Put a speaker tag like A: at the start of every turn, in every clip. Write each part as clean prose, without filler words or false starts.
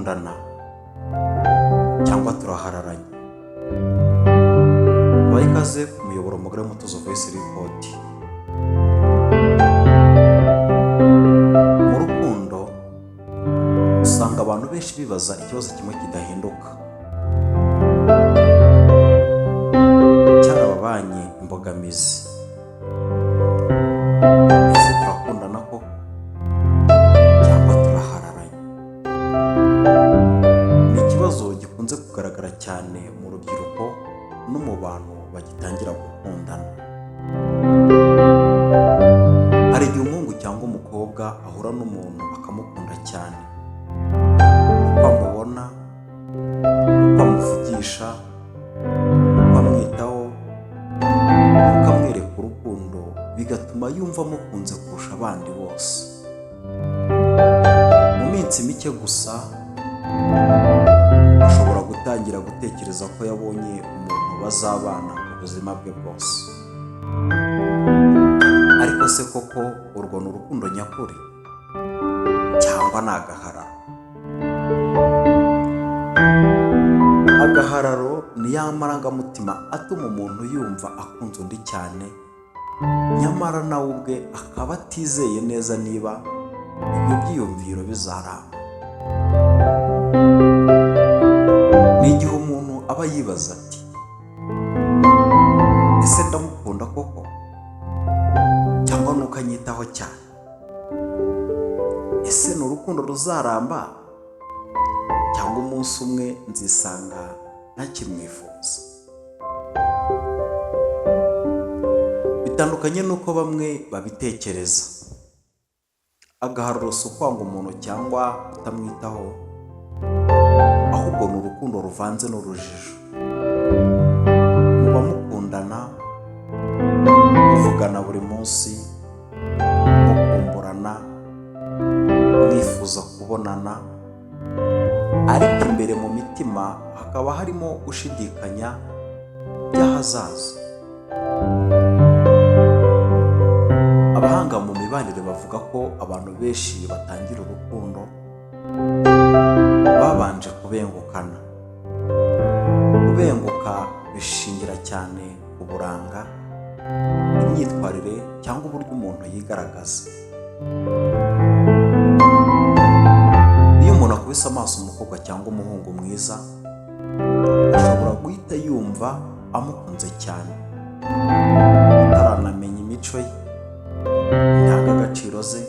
A: Turakundana cyangwa turahararanye? Tubahe ikaze ku muyoboro mugari w'Umutuzo Voice Record. Mu rukundo usanga abantu benshi bibaza ikibazo kimwe kidahinduka, cyarababanye imbogamizi: ese turakundana koko cyangwa turahararanye? Ni ikibazo gikunze kugaragara cyane mu rubyiruko no mu bantu bagitangira gukundana. Hari igihe umuhungu cyangwa umukobwa ahura n'umuntu akamukunda cyane, uko amubona, uko amuvugisha, uko amwitaho, uko amwereka urukundo, bigatuma yumva amukunze kurusha abandi bose. Mu minsi mike gusa ashobora gutangira gutekereza ko yabonye umuntu bazabana ubuzima bwe bwose. Ariko se koko urwo ni urukundo nyakuri cyangwa ni agahararo? Agahararo ni ya marangamutima atuma umuntu yumva akunze undi cyane, nyamara nawe ubwe akaba atizeye neza niba ibyo byiyumviro bizaramba. Ni igihe umuntu aba yibaza ati: "Ese ndamukunda koko cyangwa ni uko anyitaho cyane? Ese ni urukundo ruzaramba cyangwa umunsi umwe nzisanga ntakimwifuza?" Bitandukanye n'uko bamwe babitekereza, agahararo si ukwanga umuntu cyangwa kutamwitaho, ahubwo ni urukundo ruvanze n'urujijo. Muba mukundana, muvugana buri munsi, mukumburana, mwifuza kubonana, ariko imbere mu mitima hakaba harimo gushidikanya by'ahazaza. Abahanga mu mibanire bavuga ko abantu benshi batangira urukundo babanje kubengukana. Kubenguka bishingira cyane ku buranga, imyitwarire cyangwa uburyo umuntu yigaragaza. Iyo umuntu akubise amaso umukobwa cyangwa umuhungu mwiza, ashobora guhita yumva amukunze cyane, ataranamenya imico ye, indangagaciro ze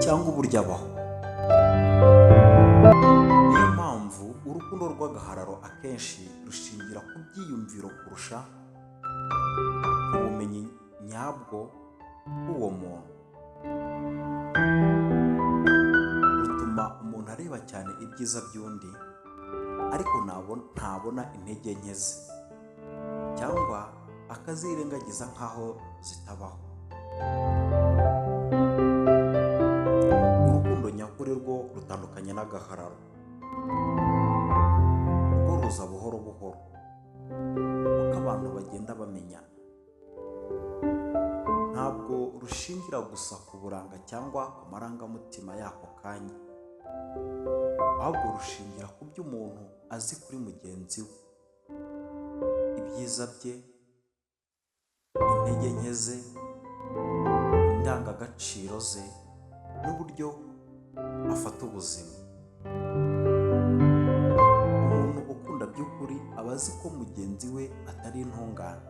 A: cyangwa uburyo abaho. Niyo mpamvu urukundo rw'agahararo akenshi rushingira ku byiyumviro kurusha ku bumenyi nyabwo bw'uwo muntu. Rutuma umuntu areba cyane ibyiza by'undi, ariko ntabona intege nke ze cyangwa akazirengagiza nk'aho zitabaho. Urukundo nyakuri rwo rutandukanye n'agahararo, rwo ruza buhoro buhoro uko abantu bagenda bamenyana. Ntabwo rushingira gusa ku buranga cyangwa ku marangamutima y'ako kanya, ahubwo rushingira ku byo umuntu azi kuri mugenzi we, ibyiza bye, intege nke ze, indangagaciro ze n'uburyo afata ubuzima. Umuntu ukunda by'ukuri aba azi ko mugenzi we atari intungane,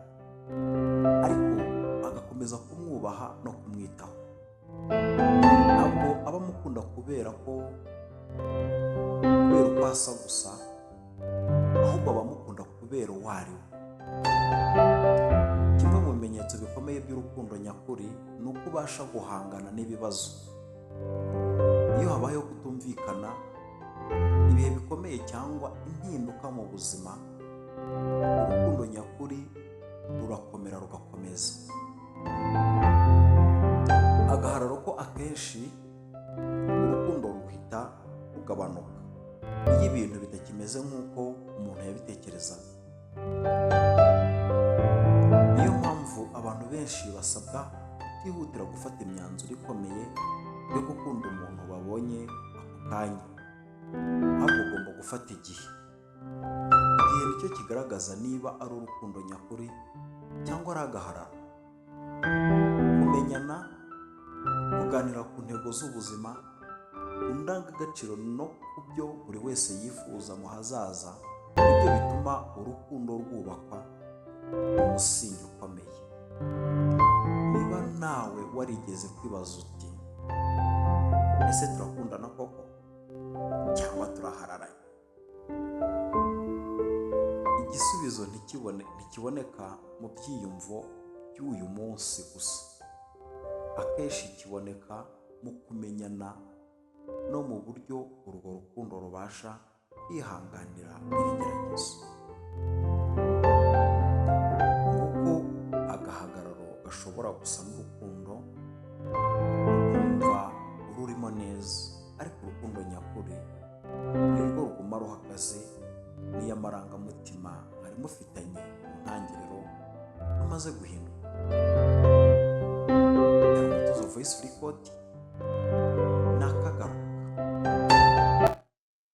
A: ariko agakomeza kumwubaha no kumwitaho. Ntabwo aba amukunda kubera uko asa gusa, ahubwo aba amukunda kubera uwo ari we. Kimwe mu bimenyetso bikomeye by'urukundo nyakuri ni uko ubasha guhangana n'ibibazo. Iyo habayeho kutumvikana, ibihe bikomeye cyangwa impinduka mu buzima, urukundo nyakuri rurakomera rugakomeza. Agahararo ko akenshi urukundo ruhita rugabanuka iyo ibintu bitakimeze nk'uko umuntu yabitekerezaga. Niyo mpamvu abantu benshi basabwa kutihutira gufata imyanzuro ikomeye yo gukunda umuntu babonye ako kanya, ahubwo bigomba gufata igihe. Igihe nicyo kigaragaza niba ari urukundo nyakuri cyangwa ari agahararo. Kumenyana, kuganira ku ntego z'ubuzima, ku ndangagaciro no ku byo buri wese yifuza mu hazaza, nibyo bituma urukundo rwubakwa mu musingi ukomeye. Niba nawe warigeze kwibaza uti: "Ese turakundana koko cyangwa turahararanye?" Igisubizo ntikiboneka mu byiyumvo by'uyu munsi gusa. Akenshi kiboneka mu kumenyana no mu buryo urwo rukundo rubasha kwihanganira ibigeragezo. Nguko agahagararo gashobora gusa n'urukundo, ukumva ururimo neza, ariko urukundo nyakuri nirwo ruguma ruhagaze n'iyo amarangamutima mwari mufitanye mu ntangiriro amaze guhinduka. Yari Umutuzo Voice Record.